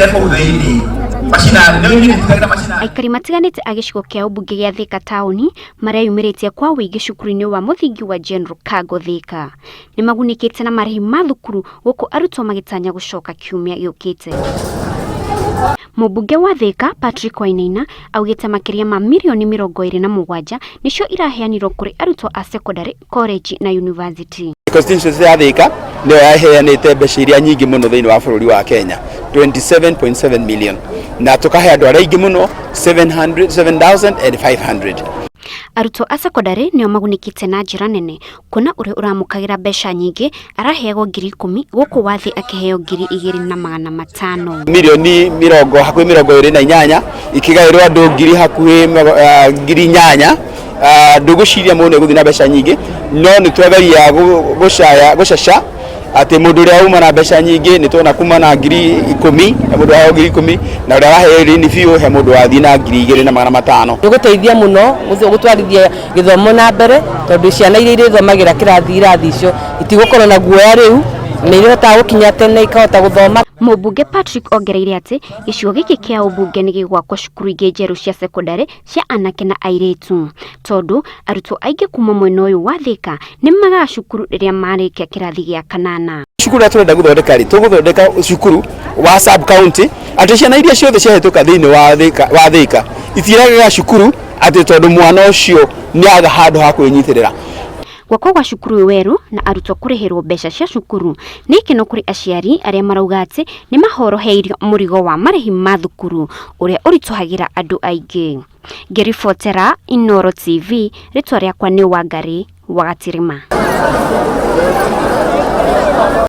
Wĩingĩre kũu thĩinĩ macinani, nĩ ũnyitĩkagĩra macinani. Aikari matiganĩte a gĩcigo kĩa ũmbunge gĩa Thika taũni mareyumĩrĩtie kwa ũingĩ cukuru-inĩ wa mũthingi wa General Kango Thika. Nĩ magunĩkĩte na marĩhi ma thukuru gũkũ arutwo magĩtanya gũcoka kiumia gĩũkĩte. Mũmbunge wa Thika Patrick Wainaina augĩte makĩria ma mirioni 27 nĩcio iraheanirwo kũrĩ arutwo a sekondarĩ, college na university. Constituency ya Thika nĩyo yaheanĩte mbeca iria nyingĩ mũno thĩinĩ wa bũrũri wa Kenya, 27.7 million, na tũkahe andũ arĩa aingĩ mũno, 700 7500. Arutwo a sekondarĩ nĩo magunĩkĩte na njĩra nene kuona ũrĩa ũramũkagĩra mbeca nyingĩ araheagwo 10,000, gũkũ wa thĩ akĩheo 2500. Mirioni mĩrongo hakuhĩ 28 ikĩgaĩrwo andũ ngiri hakuhĩ 8,000. Ndũgwĩciria mũndũ nĩ egũthiĩ na mbeca nyingĩ, no nĩ twageria gũcaya gũcaca atĩ mũndũ ũrĩa uma na mbeca nyingĩ nĩ tuona kuma na 10,000, he mũndũ waheo 10,000, na ũrĩa waheo nini biũ, he mũndũ wathiĩ na 2500. Nĩ gũteithia mũno gũtwarithia gĩthomo na mbere, tondũ ciana iria irĩthomagĩra kĩrathi irathi icio itigũkorwo na guoya, rĩu nĩ ihotaga gũkinya tene ikahota gũthoma. Mũmbunge Patrick ongereire atĩ gĩcigo gĩkĩ kĩa ũmbunge nĩ gĩgwakwo cukuru ingĩ njerũ cia sekondarĩ cia anake na airĩtu, tondũ arutwo aingĩ kuma mwena ũyũ wa Thika nĩ magaga cukuru rĩrĩa marĩkia kĩrathi gĩa kanana. Cukuru ũrĩa tũrenda gũthondeka rĩ, tũgũthondeka cukuru wa sub county, atĩ ciana iria ciothe ciahĩtũka thĩinĩ wa Thika, wa Thika itiregaga cukuru atĩ tondũ mwana ũcio nĩ aga handũ ha kwĩnyitĩrĩra. Gwakwo gwa cukuru ũyũ werũ na arutwo kũrĩhĩrwo mbeca cia cukuru nĩ ikeno kũrĩ aciari arĩa marauga atĩ nĩ mahoroheirio mũrigo wa marĩhi ma thukuru ũrĩa ũritũhagĩra andũ aingĩ. Ngĩribotera Inooro TV, rĩtwa rĩakwa nĩ Wangarĩ wa Gatirima.